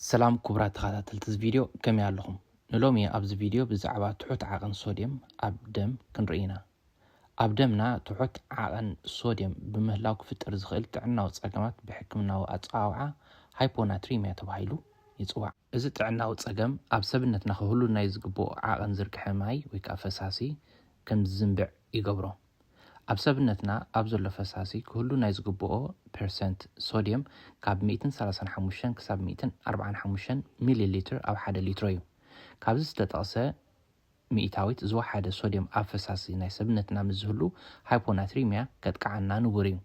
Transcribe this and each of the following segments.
ሰላም ክቡራት ተኸታተልቲ እዚ ቪድዮ፣ ከመይ ኣለኹም? ንሎሚ ኣብዚ ቪድዮ ብዛዕባ ትሑት ዓቐን ሶድየም ኣብ ደም ክንርኢ ኢና። ኣብ ደምና ትሑት ዓቐን ሶድየም ብምህላው ክፍጠር ዝኽእል ጥዕናዊ ጸገማት ብሕክምናዊ ኣጸዋውዓ ሃይፖናትሪሚያ ተባሂሉ ይጽዋዕ። እዚ ጥዕናዊ ጸገም ኣብ ሰብነትና ክህሉ ናይ ዝግብኦ ዓቐን ዝርግሐ ማይ ወይ ከዓ ፈሳሲ ከም ዝዝንብዕ ይገብሮ። ኣብ ሰብነትና ኣብ ዘሎ ፈሳሲ ክህሉ ናይ ዝግብኦ ፐርሰንት ሶድየም ካብ ሚእትን ሰላሳን ሓሙሽተን ክሳብ ሚእትን ኣርባዓን ሓሙሽተን ሚሊ ሊትር ኣብ ሓደ ሊትሮ እዩ። ካብዚ ዝተጠቕሰ ሚእታዊት ዝወሓደ ሶድየም ኣብ ፈሳሲ ናይ ሰብነትና ምስ ዝህሉ ሃይፖናትሪሚያ ከጥቅዓና ንቡር እዩ።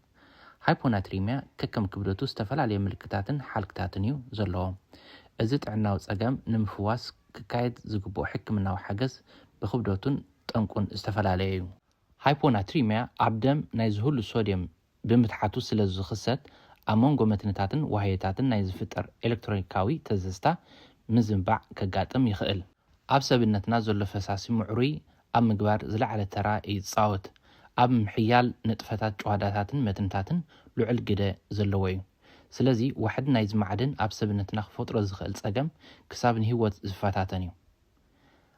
ሃይፖናትሪሚያ ከከም ክብደቱ ዝተፈላለየ ምልክታትን ሓልክታትን እዩ ዘለዎ። እዚ ጥዕናዊ ጸገም ንምፍዋስ ክካየድ ዝግብኦ ሕክምናዊ ሓገዝ ብክብደቱን ጠንቁን ዝተፈላለየ እዩ። ሃይፖናትሪሚያ ኣብ ደም ናይ ዝህሉ ሶድየም ብምትሓቱ ስለ ዝኽሰት ኣብ መንጎ መትንታትን ዋህዮታትን ናይ ዝፍጠር ኤሌክትሮኒካዊ ተዘዝታ ምዝንባዕ ከጋጥም ይኽእል። ኣብ ሰብነትና ዘሎ ፈሳሲ ምዕሩይ ኣብ ምግባር ዝለዓለ ተራ ይጻወት። ኣብ ምሕያል ንጥፈታት ጭዋዳታትን መትንታትን ልዑል ግደ ዘለዎ እዩ። ስለዚ ዋሕዲ ናይዚ ማዕድን ኣብ ሰብነትና ክፈጥሮ ዝኽእል ጸገም ክሳብ ንህይወት ዝፈታተን እዩ።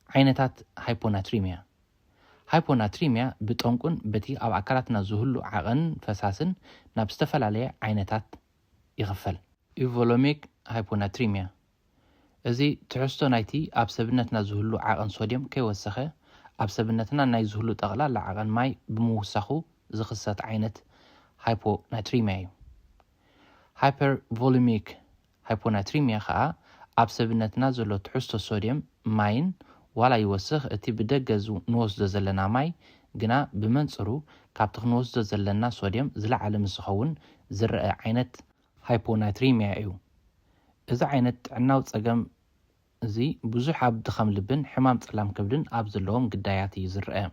ዓይነታት ሃይፖናትሪሚያ። ሃይፖናትሪሚያ ብጠንቁን በቲ ኣብ ኣካላትና ዝህሉ ዓቐን ፈሳስን ናብ ዝተፈላለየ ዓይነታት ይኽፈል። ኢቮሎሚክ ሃይፖናትሪሚያ። እዚ ትሕዝቶ ናይቲ ኣብ ሰብነትና ዝህሉ ዓቐን ሶድየም ከይወሰኸ ኣብ ሰብነትና ናይ ዝህሉ ጠቕላላ ዓቐን ማይ ብምውሳኹ ዝኽሰት ዓይነት ሃይፖናትሪሚያ እዩ። ሃይፐርቮሊሚክ ሃይፖናትሪሚያ ኸኣ ኣብ ሰብነትና ዘሎ ትሕዝቶ ሶድየም ማይን ዋላ ይወስኽ፣ እቲ ብደገ ዝ-፣ ንወስዶ ዘለና ማይ ግና ብመንጽሩ ካብቲ ክንወስዶ ዘለና ሶድየም ዝለዓለ ምስ ዝኸውን ዝረአ ዓይነት ሃይፖናትሪሚያ እዩ። እዚ ዓይነት ጥዕናዊ ጸገም እዚ ብዙሕ ኣብ ድኻም ልብን ሕማም ጸላም ከብድን ኣብ ዘለዎም ግዳያት እዩ ዝረአ።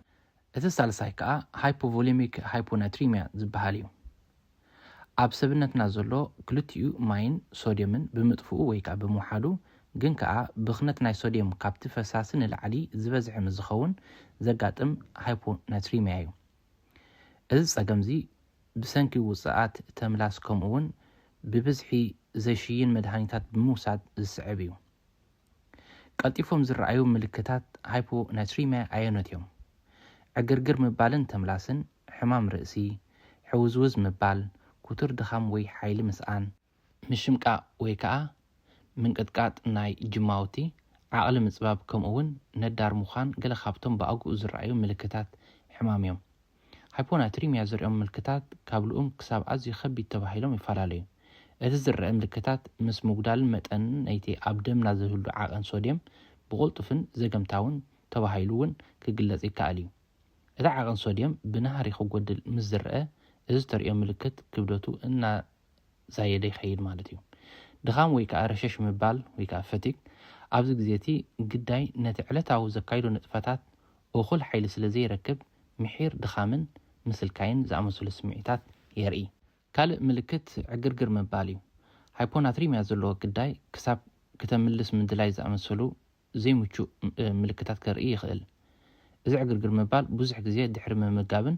እቲ ሳልሳይ ከኣ ሃይፖቮሊሚክ ሃይፖናትሪሚያ ዝበሃል እዩ። ኣብ ሰብነትና ዘሎ ክልቲኡ ማይን ሶድየምን ብምጥፍኡ ወይ ከኣ ብምውሓዱ፣ ግን ከኣ ብኽነት ናይ ሶድየም ካብቲ ፈሳሲ ንላዕሊ ዝበዝሐ ምስ ዝኸውን ዘጋጥም ሃይፖናትሪሚያ እዩ። እዚ ጸገም እዚ ብሰንኪ ውጽኣት ተምላስ ከምኡ እውን ብብዝሒ ዘይሽይን መድሃኒታት ብምውሳድ ዝስዕብ እዩ። ቀልጢፎም ዝረኣዩ ምልክታት ሃይፖናትሪሚያ ኣየኖት እዮም? ዕግርግር ምባልን ተምላስን፣ ሕማም ርእሲ፣ ሕውዝውዝ ምባል፣ ክቱር ድኻም ወይ ሓይሊ ምስኣን፣ ምሽምቃቕ ወይ ከኣ ምንቅጥቃጥ ናይ ጅማውቲ፣ ዓቕሊ ምጽባብ ከምኡ እውን ነዳር ምዃን ገለ ካብቶም ብኣግኡ ዝረኣዩ ምልክታት ሕማም እዮም። ሃይፖናትሪሚያ ዘርእዮም ምልክታት ካብ ልኡም ክሳብ ኣዝዩ ከቢድ ተባሂሎም ይፈላለዩ። እቲ ዝረአ ምልክታት ምስ ምጉዳልን መጠንን ናይቲ ኣብ ደምና ዝህሉ ዓቐን ሶድየም ብቕልጡፍን ዘገምታውን ተባሂሉ እውን ክግለጽ ይከኣል እዩ። እቲ ዓቐን ሶድየም ብናህሪ ክጎድል ምስ ዝረአ፣ እዚ ተርእዮ ምልክት ክብደቱ እናዛየደ ይኸይድ ማለት እዩ። ድኻም ወይ ከኣ ረሸሽ ምባል ወይ ከኣ ፈቲግ፣ ኣብዚ ግዜ እቲ ግዳይ ነቲ ዕለታዊ ዘካይዶ ንጥፈታት እኹል ሓይሊ ስለ ዘይረክብ፣ ምሒር ድኻምን ምስልካይን ዝኣመሰሉ ስምዒታት የርኢ። ካልእ ምልክት ዕግርግር ምባል እዩ። ሃይፖናትሪሚያ ዘለዎ ግዳይ ክሳብ ክተምልስ ምድላይ ዝኣመሰሉ ዘይምቹእ፣ እ፣ ምልክታት ከርኢ ይኽእል። እዚ ዕግርግር ምባል ብዙሕ ግዜ ድሕሪ ምምጋብን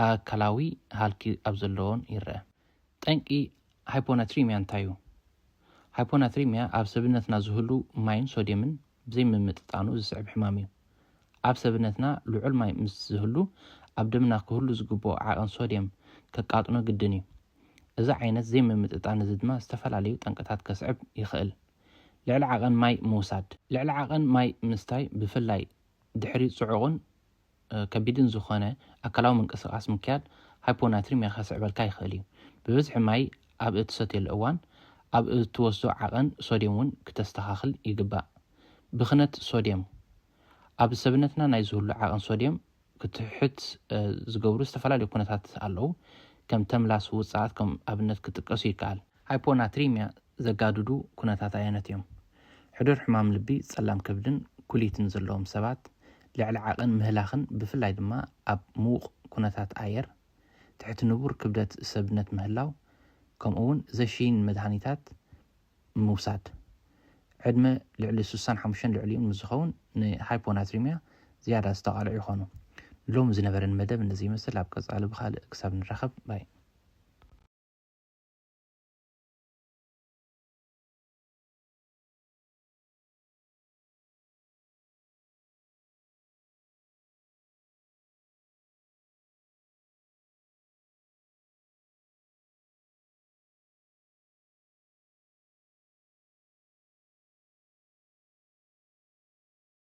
ኣካላዊ ሃልኪ ኣብ ዘለዎን ይረአ። ጠንቂ ሃይፖናትሪሚያ እንታይ እዩ? ሃይፖናትሪሚያ ኣብ ሰብነትና ዝህሉ ማይን ሶድየምን ብዘይምምጥጣኑ ዝስዕብ ሕማም እዩ። ኣብ ሰብነትና ልዑል ማይ ምስ ዝህሉ፣ ኣብ ደምና ክህሉ ዝግብኦ ዓቐን ሶድየም ከቃጥኖ ግድን እዩ። እዚ ዓይነት ዘይምምጥጣን እዚ ድማ ዝተፈላለዩ ጠንቅታት ከስዕብ ይኽእል። ልዕሊ ዓቐን ማይ ምውሳድ። ልዕሊ ዓቐን ማይ ምስታይ፣ ብፍላይ ድሕሪ ጽዑቕን፣ እ፣ ከቢድን ዝኾነ ኣካላዊ ምንቅስቓስ ምክያድ፣ ሃይፖናትሪሚያ ከስዕበልካ ይኽእል እዩ። ብብዝሒ ማይ ኣብ እትሰትየሉ እዋን፣ ኣብ እትወስዶ ዓቐን ሶድየም እውን ክተስተኻኽል ይግባእ። ብኽነት ሶድየም። ኣብ ሰብነትና ናይ ዝህሉ ዓቐን ሶድየም ክትሕት፣ እ፣ ዝገብሩ ዝተፈላለዩ ኩነታት ኣለዉ። ከም ተምላስ ውጽኣት ከም ኣብነት ክጥቀሱ ይከኣል። ሃይፖናትሪሚያ ዘጋድዱ ኩነታት ኣየኖት እዮም? ሕዱር ሕማም ልቢ፣ ጸላም ከብድን ኩሊትን ዘለዎም ሰባት፣ ልዕሊ ዓቐን ምህላኽን ብፍላይ ድማ ኣብ ምዉቕ ኩነታት ኣየር፣ ትሕቲ ንቡር ክብደት ሰብነት ምህላው፣ ከምኡ እውን ዘሽይን መድሃኒታት ምውሳድ። ዕድመ ልዕሊ ስሳን ሓሙሽተን ልዕሊኡን ምስ ዝኸውን ንሃይፖናትሪሚያ ዝያዳ ዝተቓልዑ ይኾኑ። ንሎሚ ዝነበረን መደብ ነዚ ይመስል። ኣብ ቀጻሊ ብኻልእ ክሳብ ንራኸብ፣ ባይ።